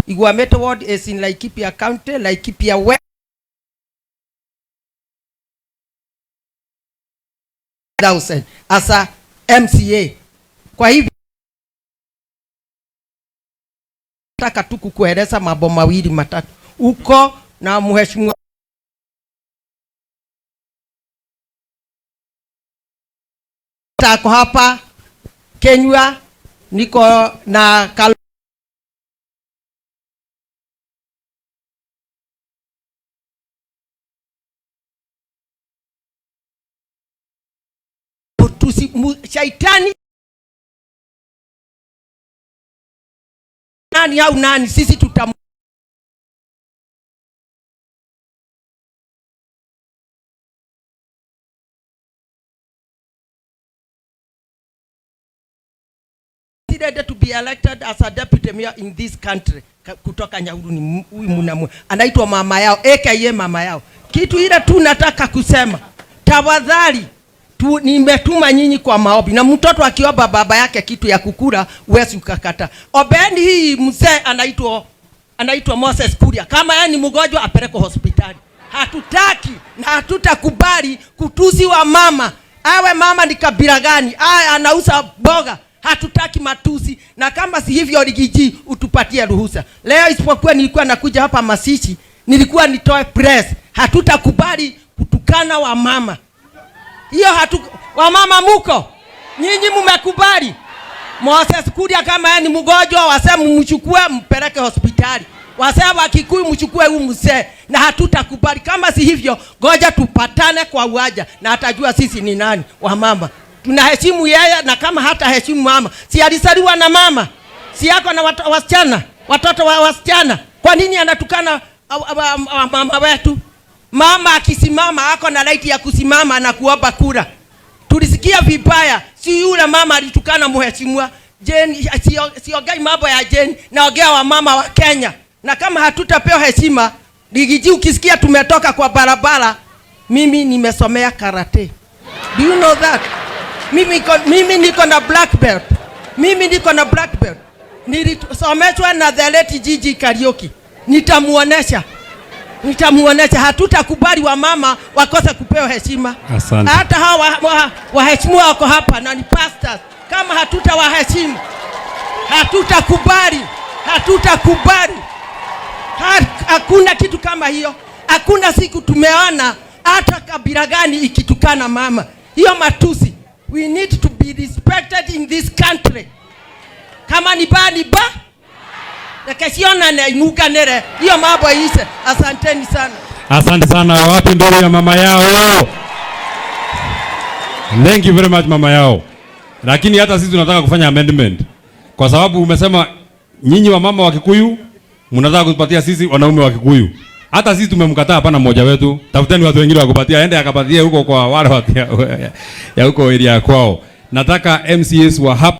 Igwameto ward is in Laikipia County, Laikipia West. Thousand as a MCA. Kwa hivyo nataka tu kukueleza mambo mawili matatu. Uko na mheshimiwa tako hapa Kenywa, niko na shaitani nani au nani, sisi tutam to be elected as a deputy mayor in this country kutoka Nyahururu ni huyu munamu anaitwa mama yao aka mama yao. Kitu ile tu nataka kusema, tafadhali tu, nimetuma nyinyi kwa maombi, na mtoto akiomba baba yake kitu ya kukula huwezi ukakata. Ombeni hii mzee anaitwa Moses Kuria, kama yeye ni mgonjwa apelekwe hospitali. Hatutaki na hatutakubali kutusi wa mama, awe mama ni kabila gani, awe anauza mboga, hatutaki matusi, na kama si hivyo Riggy G utupatie ruhusa leo. Isipokuwa nilikuwa nakuja hapa Masichi, nilikuwa nitoe press, hatutakubali kutukana wa mama. Hiyo hatu, wamama muko nyinyi mumekubali Moses Kuria kama yeye ni mgonjwa, waseme mchukue mpeleke hospitali, waseme wa Kikuyu mchukue huyu mzee, na hatutakubali. Kama si hivyo, ngoja tupatane kwa uwanja na atajua sisi ni nani. Wamama tunaheshimu yeye, na kama hata heshimu mama, si alizaliwa na mama, si yako na wasichana, watoto wa wasichana, kwa nini anatukana mama wetu? Mama akisimama ako na right ya kusimama na kuomba kura. Tulisikia vibaya, si yule mama alitukana mheshimiwa Jane. Siongei mambo ya Jane, naongea wa mama wa Kenya. Na kama hatutapewa heshima, Riggy G, ukisikia tumetoka kwa barabara, mimi nimesomea karate. Do you know that? Mimi niko na black belt. Mimi niko na black belt. Nilisomeshwa na the late Gigi Kariuki. Nitamuonesha. Nitamuonesha hatutakubali wamama wakose kupewa heshima. Asante. Hata hawa waheshimiwa wako hapa na ni pastors. Kama hatutawaheshimu, hatutakubali, hatutakubali. Hakuna kitu kama hiyo. Hakuna siku tumeona hata kabila gani ikitukana mama. Hiyo matusi. We need to be respected in this country. Kama ni ba ni ba. Reke imuganire. Hiyo mambo iishe. Asanteni sana. Asante sana. Wapi nduru ya mama yao? Thank you very much mama yao. Lakini hata sisi tunataka kufanya amendment. Kwa sababu umesema nyinyi wa mama wa Kikuyu mnataka kutupatia sisi wanaume wa Kikuyu. Hata sisi tumemkataa, hapana mmoja wetu. Tafuteni watu wengine wa kupatia, aende akapatie huko kwa wale watu ya huko area kwao. Nataka MCAs wa hapa